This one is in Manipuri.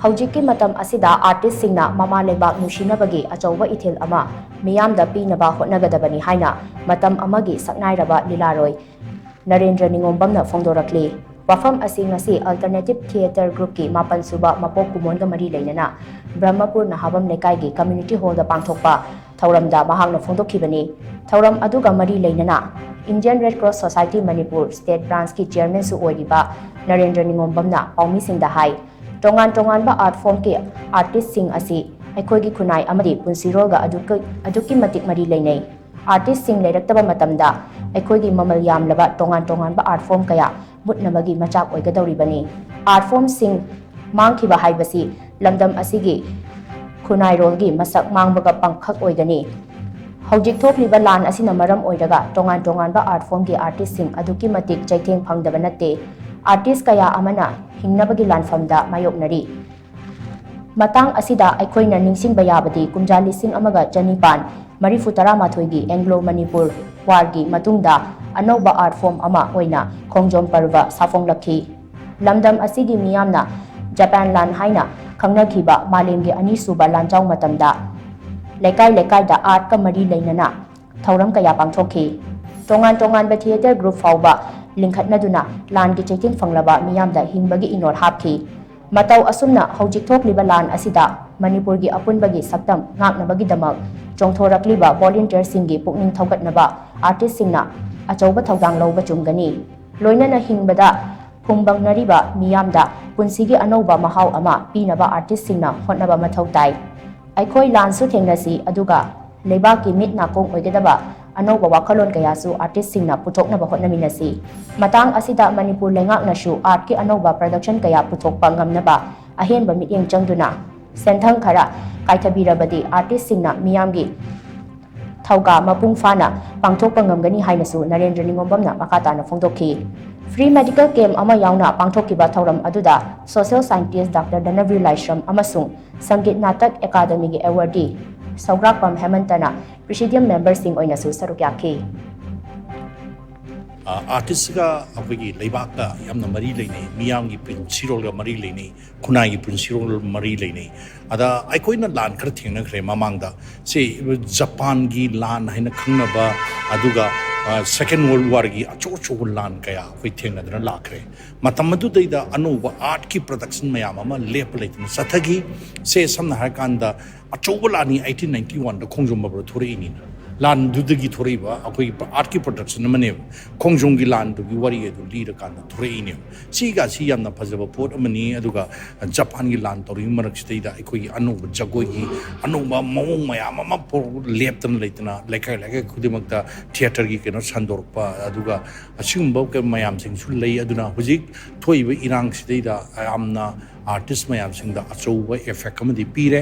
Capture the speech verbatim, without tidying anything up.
ꯍꯧꯖꯤꯛꯀꯤ ꯃꯇꯝ ꯑꯁꯤꯗ ꯑꯥꯔꯇꯤꯁꯁꯤꯡꯅ ꯃꯃꯥ ꯂꯩꯕꯥꯛ ꯅꯨꯡꯁꯤꯅꯕꯒꯤ ꯑꯆꯧꯕ ꯏꯊꯤꯜ ꯑꯃ ꯃꯤꯌꯥꯝꯗ ꯄꯤꯅꯕ ꯍꯣꯠꯅꯒꯗꯕꯅꯤ ꯍꯥꯏꯅ ꯃꯇꯝ ꯑꯃꯒꯤ ꯁꯛꯅꯥꯏꯔꯕ ꯂꯤꯂꯥꯔꯣꯏ ꯅꯔꯦꯟꯗ꯭ꯔ ꯅꯤꯉꯣꯝꯕꯝꯅ ꯐꯣꯡꯗꯣꯔꯛꯂꯤ꯫ ꯋꯥꯐꯝ ꯑꯁꯤ ꯉꯁꯤ Alternative Theatre Groupꯀꯤ ꯃꯥꯄꯟ ꯁꯨꯕ ꯃꯄꯣꯛ ꯀꯨꯝꯑꯣꯟꯒ ꯃꯔꯤ ꯂꯩꯅꯅ ꯕ꯭ꯔꯍꯃꯄꯨꯔ ꯅꯍꯥꯕꯝ ꯂꯩꯀꯥꯏꯒꯤ community hallꯗ ꯄꯥꯡꯊꯣꯛꯄ ꯊꯧꯔꯝꯗ ꯃꯍꯥꯛꯅ ꯐꯣꯡꯗꯣꯛꯈꯤꯕꯅꯤ꯫ ꯊꯧꯔꯝ ꯑꯗꯨꯒ ꯃꯔꯤ ꯂꯩꯅꯅ Indian Red Cross Society Manipur State Branchꯀꯤ chairmanꯁꯨ ꯑꯣꯏꯔꯤꯕ ꯅꯔꯦꯟꯗ꯭ꯔ ꯅꯤꯉꯣꯝꯕꯝꯅ ꯄꯥꯎꯃꯤꯁꯤꯡꯗ ꯍꯥꯏ, ꯇꯣꯉꯥꯟ ꯇꯣꯉꯥꯟꯕ art formꯀꯤ artistꯁꯤꯡ ꯑꯁꯤ ꯑꯩꯈꯣꯏꯒꯤ ꯈꯨꯟꯅꯥꯏ ꯑꯃꯗꯤ ꯄꯨꯟꯁꯤꯔꯣꯜꯒ ꯑꯗꯨꯛꯀ-, ꯑꯗꯨꯛꯀꯤ ꯃꯇꯤꯛ ꯃꯔꯤ ꯂꯩꯅꯩ꯫ Artistꯁꯤꯡ ꯂꯩꯔꯛꯇꯕ ꯃꯇꯝꯗ ꯑꯩꯈꯣꯏꯒꯤ ꯃꯃꯜ ꯌꯥꯝꯂꯕ ꯇꯣꯉꯥꯟ ꯇꯣꯉꯥꯟꯕ art form ꯀꯌꯥ ꯃꯨꯠꯅꯕꯒꯤ ꯃꯆꯥꯛ ꯑꯣꯏꯒꯗꯧꯔꯤꯕꯅꯤ꯫ Art formꯁꯤꯡ ꯃꯥꯡꯈꯤꯕ ꯍꯥꯏꯕꯁꯤ ꯂꯝꯗꯝ ꯑꯁꯤꯒꯤ ꯈꯨꯟꯅꯥꯏꯔꯣꯜꯒꯤ ꯃꯁꯛ ꯃꯥꯡꯕꯒ ꯄꯪꯈꯛ ꯑꯣꯏꯒꯅꯤ꯫ ꯍꯧꯖꯤꯛ ꯊꯣꯛꯂꯤꯕ ꯂꯥꯟ ꯑꯁꯤꯅ ꯃꯔꯝ ꯑꯣꯏꯔꯒ ꯇꯣꯉꯥꯟ ꯇꯣꯉꯥꯟꯕ art formꯒꯤ artistꯁꯤꯡ ꯑꯗꯨꯛꯀꯤ ꯃꯇꯤꯛ ꯆꯩꯊꯦꯡ ꯐꯪꯗꯕ ꯅꯠꯇꯦ꯫ Artist ꯀꯌꯥ ꯑꯃꯅ ꯍꯤꯡꯅꯕꯒꯤ ꯂꯥꯟꯐꯝꯗ ꯃꯥꯌꯣꯛꯅꯔꯤ꯫ ꯃꯇꯥꯡ ꯑꯁꯤꯗ ꯑꯩꯈꯣꯏꯅ ꯅꯤꯡꯁꯤꯡꯕ ꯌꯥꯕꯗꯤ ꯀꯨꯝꯖꯥ ꯂꯤꯁꯤꯡ ꯑꯃꯒ ꯆꯅꯤꯄꯥꯟ ꯃꯔꯤꯐꯨ ꯇꯔꯥꯃꯥꯊꯣꯏꯒꯤ Anglo Manipur Warꯒꯤ ꯃꯇꯨꯡꯗ ꯑꯅꯧꯕ art form ꯑꯃ ꯑꯣꯏꯅ ꯈꯣꯡꯖꯣꯝ ꯄꯔꯕ ꯁꯥꯐꯣꯡꯂꯛꯈꯤ꯫ ꯂꯝꯗꯝ ꯑꯁꯤꯒꯤ ꯃꯤꯌꯥꯝꯅ ꯖꯄꯥꯟ ꯂꯥꯟ ꯍꯥꯏꯅ ꯈꯪꯅꯈꯤꯕ ꯃꯥꯂꯦꯝꯒꯤ ꯑꯅꯤꯁꯨꯕ ꯂꯥꯟꯖꯥꯎ ꯃꯇꯝꯗ ꯂꯩꯀꯥꯏ ꯂꯩꯀꯥꯏꯗ artꯀ ꯃꯔꯤ ꯂꯩꯅꯅ ꯊꯧꯔꯝ ꯀꯌꯥ ꯄꯥꯡꯊꯣꯛꯈꯤ꯫ ꯇꯣꯉꯥꯟ ꯇꯣꯉꯥꯟꯕ theatre group ꯐꯥꯎꯕ ꯂꯤꯡꯈꯠꯅꯗꯨꯅ ꯂꯥꯟꯒꯤ ꯆꯩꯊꯦꯡ ꯐꯪꯂꯕ ꯃꯤꯌꯥꯝꯗ ꯍꯤꯡꯕꯒꯤ ꯏꯅꯣꯠ ꯍꯥꯞꯈꯤ꯫ ꯃꯇꯧ ꯑꯁꯨꯝꯅ ꯍꯧꯖꯤꯛ ꯊꯣꯛꯂꯤꯕ ꯂꯥꯟ ꯑꯁꯤꯗ ꯃꯅꯤꯄꯨꯔꯒꯤ ꯑꯄꯨꯟꯕꯒꯤ ꯁꯛꯇꯝ ꯉꯥꯛꯅꯕꯒꯤꯗꯃꯛ ꯆꯣꯡꯊꯣꯔꯛꯂꯤꯕ volunteerꯁꯤꯡꯒꯤ ꯄꯨꯛꯅꯤꯡ ꯊꯧꯒꯠꯅꯕ artistꯁꯤꯡꯅ ꯑꯆꯧꯕ ꯊꯧꯗꯥꯡ ꯂꯧꯕ ꯆꯨꯝꯒꯅꯤ꯫ ꯂꯣꯏꯅꯅ ꯍꯤꯡꯕꯗ ꯐꯨꯝꯕꯪꯅꯔꯤꯕ ꯃꯤꯌꯥꯝꯗ ꯄꯨꯟꯁꯤꯒꯤ ꯑꯅꯧꯕ ꯃꯍꯥꯎ ꯑꯃ ꯄꯤꯅꯕ artistꯁꯤꯡꯅ ꯍꯣꯠꯅꯕ ꯃꯊꯧ ꯇꯥꯏ꯫ ꯑꯩꯈꯣꯏ ꯂꯥꯟꯁꯨ ꯊꯦꯡꯅꯁꯤ, ꯑꯗꯨꯒ ꯂꯩꯕꯥꯛꯀꯤ ꯃꯤꯠ ꯅꯥꯀꯣꯡ ꯑꯣꯏꯒꯗꯕ ꯑꯅꯧꯕ ꯋꯥꯈꯜꯂꯣꯟ ꯀꯌꯥꯁꯨ artistꯁꯤꯡꯅ ꯄꯨꯊꯣꯛꯅꯕ ꯍꯣꯠꯅꯃꯤꯟꯅꯁꯤ꯫ ꯃꯇꯥꯡ ꯑꯁꯤꯗ ꯃꯅꯤꯄꯨꯔ ꯂꯩꯉꯥꯛꯅꯁꯨ artꯀꯤ ꯑꯅꯧꯕ production ꯀꯌꯥ ꯄꯨꯊꯣꯛꯄ ꯉꯝꯅꯕ ꯑꯍꯦꯟꯕ ꯃꯤꯠꯌꯦꯡ ꯆꯪꯗꯨꯅ ꯁꯦꯟꯊꯪ ꯈꯔ ꯀꯥꯏꯊꯕꯤꯔꯕꯗꯤ artistꯁꯤꯡꯅ ꯃꯤꯌꯥꯝꯒꯤ ꯊꯧꯒꯥ ꯃꯄꯨꯡ ꯐꯥꯅ ꯄꯥꯡꯊꯣꯛꯄ ꯉꯝꯒꯅꯤ ꯍꯥꯏꯅꯁꯨ ꯅꯔꯦꯟꯗ꯭ꯔ ꯅꯤꯉꯣꯝꯕꯝꯅ ꯃꯈꯥ ꯇꯥꯅ ꯐꯣꯡꯗꯣꯛꯈꯤ꯫ Free medical camp ꯑꯃ ꯌꯥꯎꯅ ꯄꯥꯡꯊꯣꯛꯈꯤꯕ ꯊꯧꯔꯝ ꯑꯗꯨꯗ social scientist Doctor ꯙꯅꯕꯤꯔ ꯂꯥꯏꯁ꯭ꯔꯝ ꯑꯃꯁꯨꯡ ꯁꯪꯒꯤꯠ ꯅꯥꯇꯛ ꯑꯦꯀꯥꯗꯃꯤꯒꯤ awardee ꯁꯧꯒ꯭ꯔꯥꯛꯄꯝ ꯍꯦꯃꯟꯇꯅ presidium memberꯁꯤꯡ ꯑꯣꯏꯅꯁꯨ ꯁꯔꯨꯛ ꯌꯥꯈꯤ꯫ ꯑꯥꯔꯇꯤꯁꯀ ꯑꯩꯈꯣꯏꯒꯤ ꯂꯩꯕꯥꯛꯀ ꯌꯥꯝꯅ ꯃꯔꯤ ꯂꯩꯅꯩ, ꯃꯤꯌꯥꯝꯒꯤ ꯄꯨꯟꯁꯤꯔꯣꯜꯒ ꯃꯔꯤ ꯂꯩꯅꯩ, ꯈꯨꯟꯅꯥꯏꯒꯤ ꯄꯨꯟꯁꯤꯔꯣꯜ ꯃꯔꯤ ꯂꯩꯅꯩ꯫ ꯑꯗ ꯑꯩꯈꯣꯏꯅ ꯂꯥꯟ ꯈꯔ ꯊꯦꯡꯅꯈ꯭ꯔꯦ ꯃꯃꯥꯡꯗ꯫ ꯁꯤ ꯖꯄꯥꯟꯒꯤ ꯂꯥꯟ ꯍꯥꯏꯅ ꯈꯪꯅꯕ, ꯑꯗꯨꯒ ꯁꯦꯀꯦꯟ ꯋꯥꯔꯜ ꯋꯥꯔꯒꯤ ꯑꯆꯧ ꯑꯆꯧꯕ ꯂꯥꯟ ꯀꯌꯥ ꯑꯩꯈꯣꯏ ꯊꯦꯡꯅꯗꯅ ꯂꯥꯛꯈ꯭ꯔꯦ꯫ ꯃꯇꯝ ꯑꯗꯨꯗꯩꯗ ꯑꯅꯧꯕ ꯑꯥꯔꯠꯀꯤ ꯄ꯭ꯔꯗꯛꯁꯟ ꯃꯌꯥꯝ ꯑꯃ ꯂꯦꯞꯄ ꯂꯩꯇꯅ ꯆꯠꯊꯈꯤ꯫ ꯁꯦ ꯁꯝꯅ ꯍꯥꯏꯔꯀꯥꯟꯗ ꯑꯆꯧꯕ ꯂꯥꯟꯅꯤ ꯑꯩꯇꯤꯟ ꯅꯥꯏꯟꯇꯤ ꯋꯥꯟꯗ ꯈꯣꯡꯖꯣꯝ ꯕꯕꯔ ꯊꯣꯔꯛꯏꯅꯤꯅ꯫ ꯂꯥꯟꯗꯨꯗꯒꯤ ꯊꯣꯔꯛꯏꯕ ꯑꯩꯈꯣꯏꯒꯤ ꯑꯥꯔꯠꯀꯤ ꯄ꯭ꯔꯗꯛꯁꯟ ꯑꯃꯅꯦꯕ꯫ ꯈꯣꯡꯖꯣꯝꯒꯤ ꯂꯥꯟꯗꯨꯒꯤ ꯋꯥꯔꯤ ꯑꯗꯨ ꯂꯤꯔꯀꯥꯟꯗ ꯊꯣꯔꯛꯏꯅꯦꯕ꯫ ꯁꯤꯒꯁꯤ ꯌꯥꯝꯅ ꯐꯖꯕ ꯄꯣꯠ ꯑꯃꯅꯤ꯫ ꯑꯗꯨꯒ ꯖꯄꯥꯟꯒꯤ ꯂꯥꯟ ꯇꯧꯔꯤꯉꯩ ꯃꯔꯛꯁꯤꯗꯩꯗ ꯑꯩꯈꯣꯏꯒꯤ ꯑꯅꯧꯕ ꯖꯒꯣꯏꯒꯤ ꯑꯅꯧꯕ ꯃꯑꯣꯡ ꯃꯌꯥꯝ ꯑꯃ ꯄꯣ-, ꯂꯦꯞꯇꯅ ꯂꯩꯇꯅ ꯂꯩꯀꯥꯏ ꯂꯩꯀꯥꯏ ꯈꯨꯗꯤꯡꯃꯛꯇ ꯊꯤꯌꯦꯇꯔꯒꯤ ꯀꯩꯅꯣ ꯁꯟꯗꯣꯔꯛꯄ, ꯑꯗꯨꯒ ꯑꯁꯤꯒꯨꯝꯕ ꯀ-, ꯃꯌꯥꯝꯁꯤꯡꯁꯨ ꯂꯩ꯫ ꯑꯗꯨꯅ ꯍꯧꯖꯤꯛ ꯊꯣꯛꯏꯕ ꯏꯔꯥꯡꯁꯤꯗꯩꯗ ꯌꯥꯝꯅ ꯑꯥꯔꯇꯤꯁ ꯃꯌꯥꯝꯁꯤꯡꯗ ꯑꯆꯧꯕ ꯏꯐꯦꯛ ꯑꯃꯗꯤ ꯄꯤꯔꯦ꯫